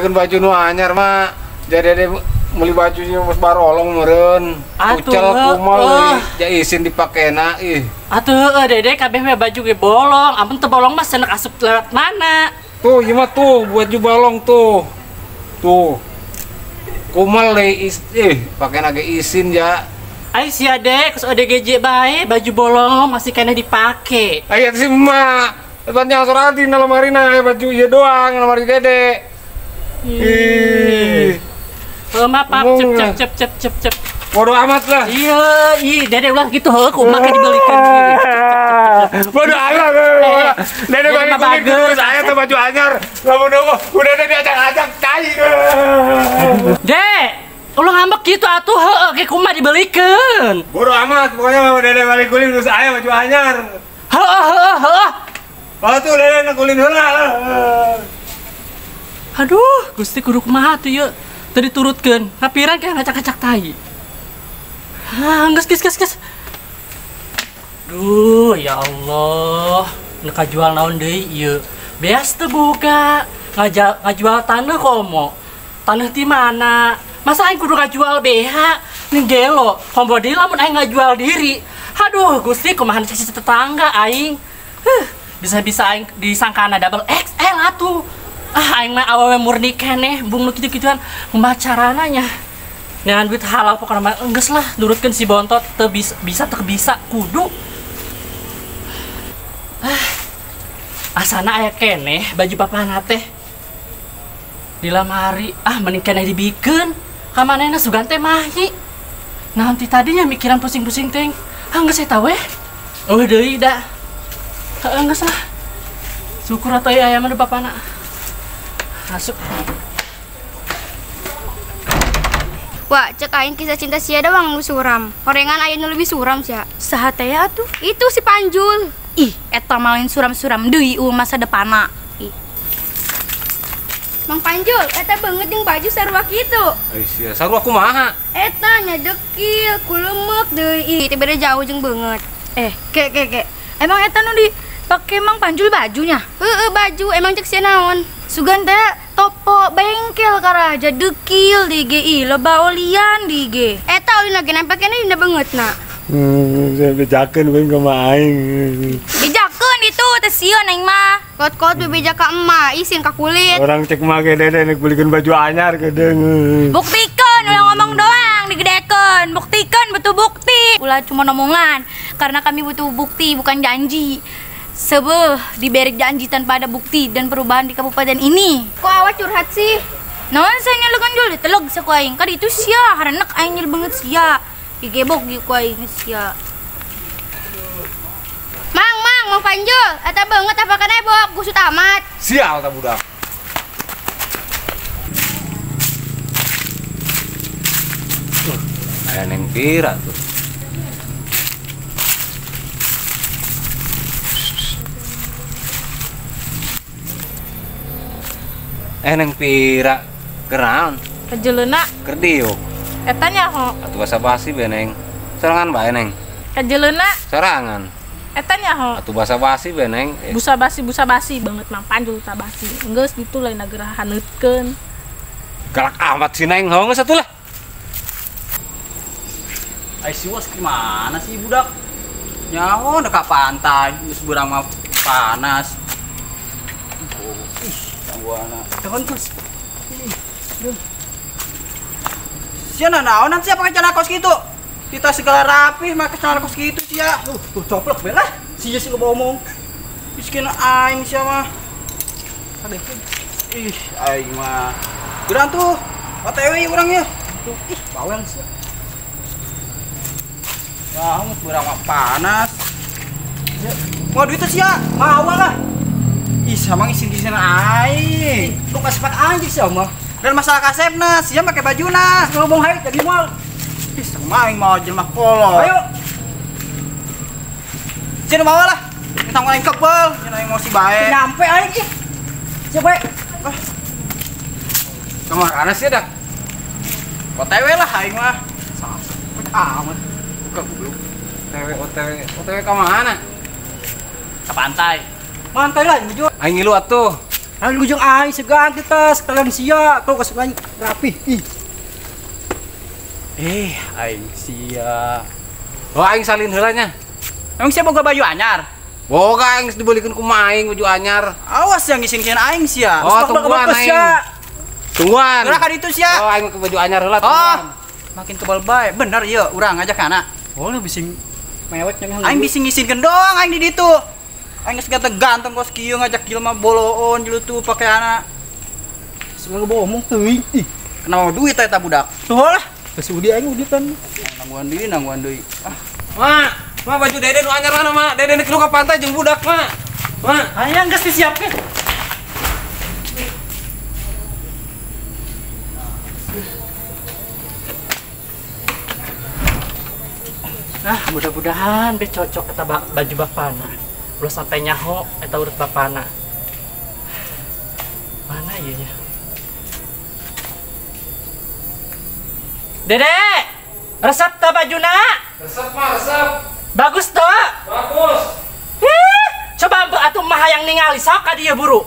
Dibelikeun baju nu anyar mah. Jadi Dede meuli baju geus barolong meureun. Kucel kumal euy, ja isin dipakena ih. Atuh heueuh Dede kabeh we baju ge bolong, amun teu bolong mah senek asup lewat mana? Tuh, ieu mah tuh baju bolong tuh. Tuh. Kumal deui ih, pakena ge isin ja. Ai sia Dek, geus ODGJ bae, baju bolong masih keneh dipake. Aya si emak. Tanya sorangan di lemari na aya baju ieu doang, lemari Dede. Ih. Heuh mah pap cep cep cep cep cep. Bodoh amat lah. Iya, ih Dede ulah gitu heuh kumaha ke dibelikeun gini. Bodoh amat. Dede bagi kulit terus aya teh baju anyar. Lamun udah Dede diajak-ajak tai. Dek, ulah ngambek gitu atuh heueuh ge kumaha dibelikeun. Bodoh amat, pokoknya mah Dede balik kulin terus aya baju anyar. Heueuh heueuh heueuh. Atuh Dede na kulin heula. Aduh, Gusti kudu kumaha tuh ieu. Teu diturutkeun, ngapiran kayak ngacak-ngacak tai. Hah, geus geus geus geus. Duh, ya Allah. Nu kajual naon deui ieu? Beas teu boga, ngajual taneuh komo. Taneuh ti mana? Masa aing kudu ngajual BH? Ning gelo, komo deui lamun aing ngajual diri. Aduh, Gusti kumaha cek tetangga aing. Huh, bisa-bisa aing disangkana double XL atuh. Ah, aing mah awewe murni keneh, bung nu kitu-kituan kumaha carana nya. Neangan duit halal pokona mah enggeus lah, nurutkeun si bontot teu bisa, bisa teu bisa kudu. Ah, asana aya keneh baju papana teh. Di lamari, ah mending keneh dibikeun. Ka manehna sugan teh mahi. Nanti tadinya mikiran pusing-pusing teh. Ah geus eta weh. Eueuh deui da. Heeh geus lah. Syukur atuh aya mah bapana. Masuk. Wah, cek aing kisah cinta sia doang nu suram. Horengan aya nu lebih suram sia. Saha teh atuh? Itu si Panjul. Ih, eta mah lain suram-suram deui eueuh masa depanna. Ih. Mang Panjul, eta beungeut jeung baju sarua kitu. Ih, sia sarua kumaha? Eta nya dekil, kulemek deui. Ih, teu beda jauh jeung beungeut. Eh, ke ke ke. Emang eta nu dipake Mang Panjul bajunya? Heeh, baju. Emang cek sia naon? Sugan teh topo bengkel karaja dekil di GI loba olian di G. Eta oli lagi nempel kene dina beungeutna. Saya bejakeun we ka aing. Bejakeun itu teh sieun aing mah. Kot-kot bebeja ka emak, isin ka kulit. Orang cek mah ge Dede nek belikeun baju anyar geudeung. Buktikeun ulah ngomong doang digedekeun. Buktikeun butuh bukti. Ulah cuma omongan karena kami butuh bukti bukan janji. Sebeh diberi janji tanpa ada bukti dan perubahan di kabupaten ini. Kok awak curhat sih? Naon saya nyelekan jul diteleg saku aing. Kadi itu sia harenek aing nyel banget sia. Digebok di ku aing sia. Mang, mang, Mang Panjul, eta banget apa kana bok gusut amat. Sial ta budak. Aya neng pira tuh. Neng pira kenaon? Kajeleuna. Keur diuk. Eta nyaho. Atuh basa-basi be neng. Sorangan bae neng. Kajeleuna. Sorangan. Eta nyaho. Atuh basa-basi be neng. Busa basi banget Mang Panjul tabasi. Geus ditu lain geura haneutkeun. Galak amat si neng hong geus atuh lah. Ai si Was gimana sih budak? Nyaho ka pantai geus beurang mah panas. Ih, tangguana. Tekan terus. Sia naonan sia pakai celana kos kitu? Kita segala rapih make celana kos kitu sia. Tuh coplok be lah. Sia sih loba omong. Miskin aing sia mah. Ih, aing mah. Geurang tuh. OTW urang ya. Tuh, ih, bawel sia. Wah, beurang mah panas. Mau duit sia, mawa lah. Ih, sama isin-isin aing. Lu kasih pak anjing sih mah. Dan masalah kasepna, sia make bajuna. Ngomong hae jadi moal. Ih, sama aing mau jelema kolot. Ayo. Sia mawa lah. Kita aing kebel, nya aing emosi bae. Nyampe aing ih. Sia bae. Ah. Kamar ana sia dak. OTW lah aing mah. Sampai amat. Buka goblok. OTW OTW OTW ka mana? Ke pantai. Pantai lah ngilu. Aing ngilu atuh. Lalu jeung aing segan kita sekalian sia, kau kasih aing rapih. Ih. Aing sia. Oh, aing salin heula nya. Emang sia boga baju anyar? Boga aing dibelikeun ku aing baju anyar. Awas yang ngisin-ngisin aing sia. Oh, tungguan aing. Tungguan. Gerak ka ditu sia. Oh, aing ke baju anyar heula. Oh. Makin kebal bae. Bener ieu urang ngajak kana. Oh, lu bising mewek nya. Aing bising ngisinkeun doang aing di ditu. Aing geus ganteng kos kieu ngajak jelema boloon jelutu pakeana. Semua bohong teuing. Ih, kenapa duit eta budak? Tuh lah. Geus udi aing uditan. Nangguan deui. Ah. Ma, ma baju Dede nu anyar mana, Ma? Dede nu ka pantai jeung budak, Ma. Ma, hayang geus disiapkeun. Ah, mudah-mudahan be cocok eta baju bapana. Ulah sampai nyaho eta urut bapana. Mana ieu nya? Dede, resep ta bajuna? Resep mah, resep. Bagus toh? Bagus. Ih, coba atuh mah hayang ningali sok ka dieu buru.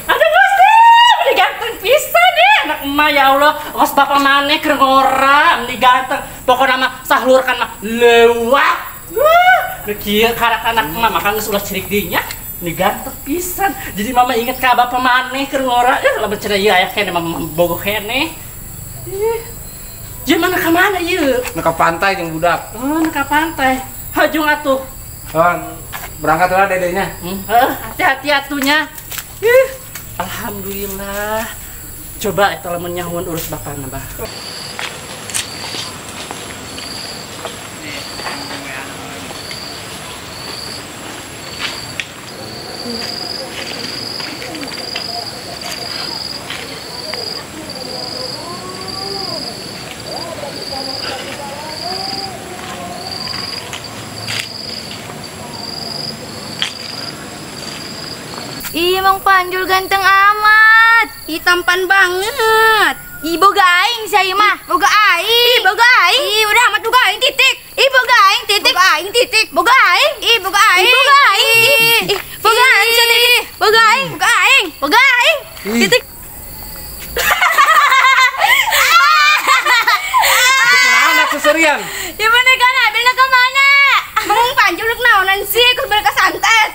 Aduh Gusti, meni ganteng pisan deh anak emak ya Allah. Kos bapak maneh keur ngora, meni ganteng. Pokokna mah sahlurkan mah lewat. Wah, nu kieu karak anak emak maka geus ulah cirik dinya. Meni ganteng pisan. Jadi mama inget ka bapak maneh keur ngora. Lamun cenah ieu aya keneh mama bogoh keneh. Ih. Jeung mana ka mana ieu? Nu ka pantai jeung budak. Oh, nu ka pantai. Hajung atuh. Oh, berangkat heula dedenya. Heeh, hati-hati atunya. Ih, alhamdulillah. Coba eta lamun nyahuan urus bapana, Bah. Ih, Mang Panjul ganteng amat. Ih, tampan banget. Ih, boga aing sia mah. Boga aing. Ih, boga aing. Ih, udah amat boga aing titik. Ih, boga aing titik. Boga aing titik. Boga aing. Ih, boga aing. Ih, boga aing. Ih, boga aing sia titik. Boga aing. Boga aing. Boga aing. Titik. Kunaon seserian? Ya bener kan, Abilna ka mana? Mang Panjul rek naonan sih keur mereka santet.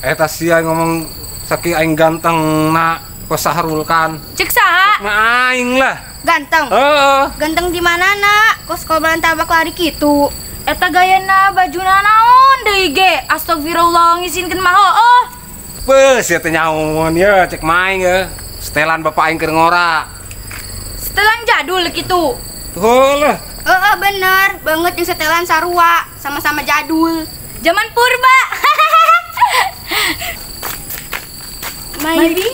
Eta sia ngomong saking aing ganteng na kok sahrulkan. Cek saha? Mah aing lah. Ganteng. Heeh. Ganteng di mana nak? Kos kobalan tabak lari kitu. Eta gayana bajuna naon deui ge? Astagfirullah ngisinkeun mah heueuh. Beuh sia teh nyaun ye cek maing ye. Setelan bapak aing keur ngora. Setelan jadul kitu. Tuh lah. Heeh bener, banget jeung setelan sarua, sama-sama jadul. Zaman purba. Maybe.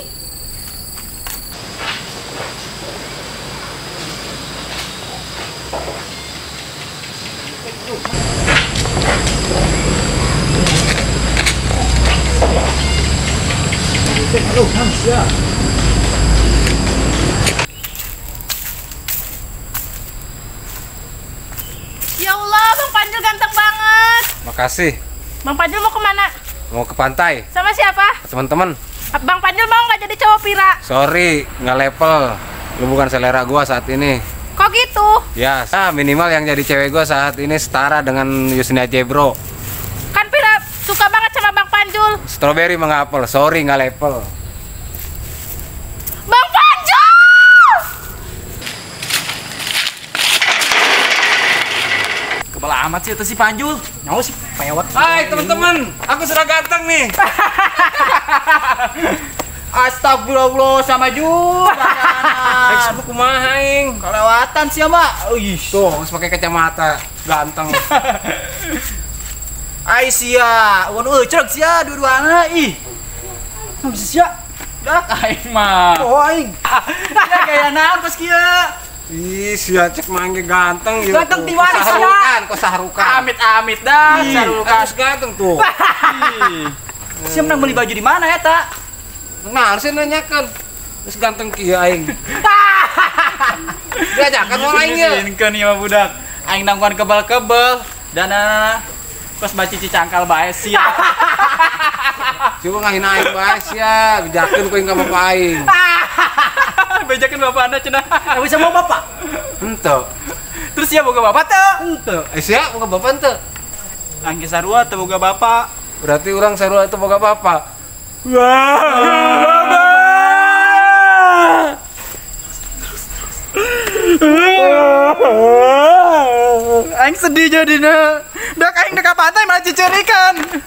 Ya Allah, Bang Panjul ganteng banget. Makasih. Bang Panjul mau kemana? Mau ke pantai. Sama siapa? Teman-teman. Bang Panjul mau nggak jadi cowok Pira? Sorry, nggak level. Lu bukan selera gua saat ini. Kok gitu? Ya, minimal yang jadi cewek gua saat ini setara dengan Yusnia Jebro. Kan Pira suka banget sama Bang Panjul. Strawberry mengapel, sorry nggak level. Bang Panjul! Kebal amat sih itu si Panjul. Nyawa sih pewek. Hai teman-teman, aku sudah ganteng nih. Astagfirullah sama juga. Aing kumaha aing? Kelewatan sih, Mbak. Ih, tuh harus pakai kacamata, ganteng. Ai sia, wan euceuk sia dua-duana ih. Naon sia? Dak aing mah. Oh aing. Ya gaya naon kos kieu? Ih, sia cek mangge ganteng gitu. Ganteng ti mana sia? Kok sahrukan? Amit-amit dah, sahrukan. Terus ganteng tuh. Sia menang beli baju di mana eta? Nah, harusnya nanyakan. Terus ganteng kieu aing. Diajakan orang aing ye. Nyelinkeun ieu mah budak. Aing nangguan kebel-kebel dan pas baca cicangkal bae sia. Coba ngahina aing bae sia, bejakeun ku aing ka bapak aing. Bejakeun bapak anda cenah. Bisa mau bapak? Henteu. Terus sia boga bapak teu? Henteu. Eh sia boga bapak henteu? Aing ge sarua teu boga bapak. Berarti urang sarua teu boga bapak. Wah. Aing sedih jadina. Dak aing deka pantai malah cicerikan.